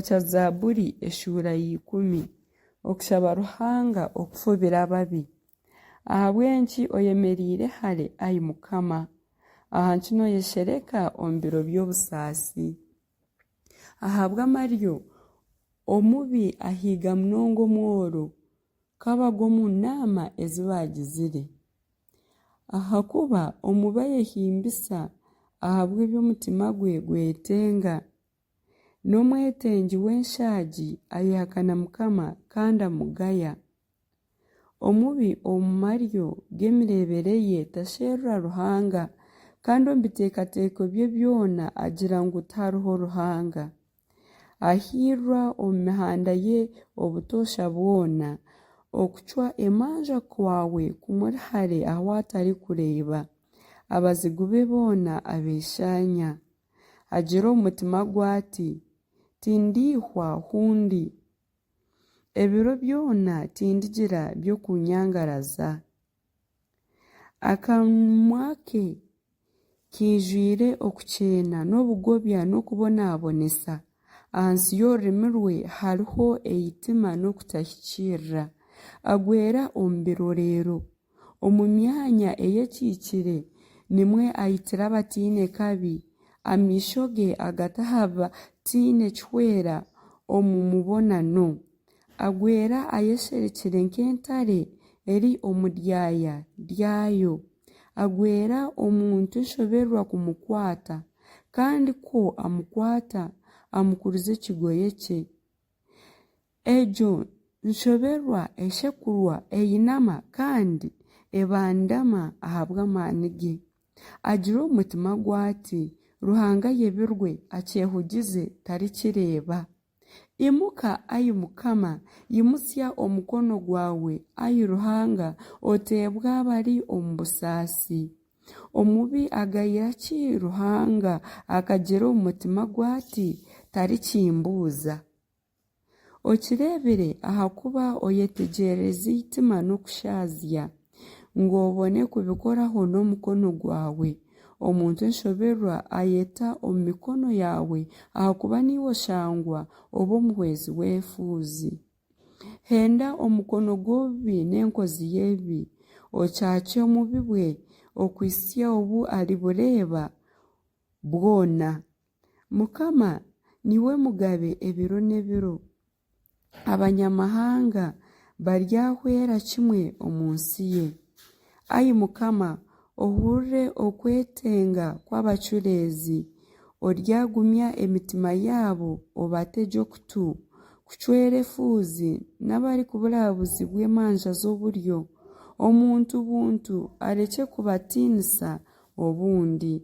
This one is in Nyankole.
Kya Zaaburi eshuura ya ikumi. Okushaba Ruhanga okufubira ababi. Ahabw'enki oyemereire hare, ai Mukama? Ahanki nooyeshereka omu biro by'obusaasi? Ahabw'amaryo, omubi ahiiga munonga omworo, k'abagwa omu naama ezi baagizire. Ahakuba omubi ayehimbisa ahabw'ebi omutima gwe gwetenga. N'omwetengi w'enshaagi ayehakana Mukama kandi amugaya. Omubi omu maryo g'emireebere ye tasherura Ruhanga, kandi omu biteekateeko bye byona agira ngu tihariho Ruhanga. Ahiirwa omu mihanda ye obutoosha bwona, okucwa emanja kwawe kumuri hare ahu atarikureeba. Abazigu be boona abeeshaanya. Agira omu mutima gwe ati, Tindiihwa hu ndi. Ebiro byona tindigira by'okunyangaraza. Akanwa ke kaijwire okukyeena n'obugobya n'okubonabonesa. Ahansi y'orurimi rwe hariho eitima n'okutahikiirira. Agwera omu birorero. Omu myanya eyekiikire nimwo aitira abataine kabi, amaisho ge agata aha bataine kihwera omu mubonano. Agwera ayesherekire nk'entare eri omu ryaya ryayo. Agwera omuntu enshoberwa kumukwata, kandi ku amukwata amukuriza ekigoye kye. Egyo nshoberwa eshekurwa einama kandi ebandama ahabw'amaani ge. Agira omu mutima gwe ati, Ruhanga ayebirwe, akyehugize, tarikireeba. Imuka, ai Mukama, imutsya omukono gwawe, ai Ruhanga, oteebwe abari omu busaasi. Omubi agayira ki Ruhanga, akagira omu mutima gwe ati, Tarikimbuuza. Okireebire ahakuba oyetegyereza eitima n'okushaazya, ngu obone kubikoraho n'omukono gwawe. Omuntu enshoberwa ayeta omu mikono yaawe, ahakuba niiwe oshangwa oba omuhwezi w'efuuzi. Henda omukono gw'obubi n'enkozi y'ebibi, ocaakye omubi bwe okuhitsya obu aribureeba bwona. Mukama niwe Mugabe ebiro n'ebiro. Abanyamahanga baryahwera kimwe omu nsi ye. Ai Mukama, ohurire okwetenga kw'abacureezi, oryagumya emitima yaabo obategye okutu, kucwera efuuzi n'abarikuburabuzibwa emanja z'oburyo, omuntu buntu arekye kubatiinisa obundi.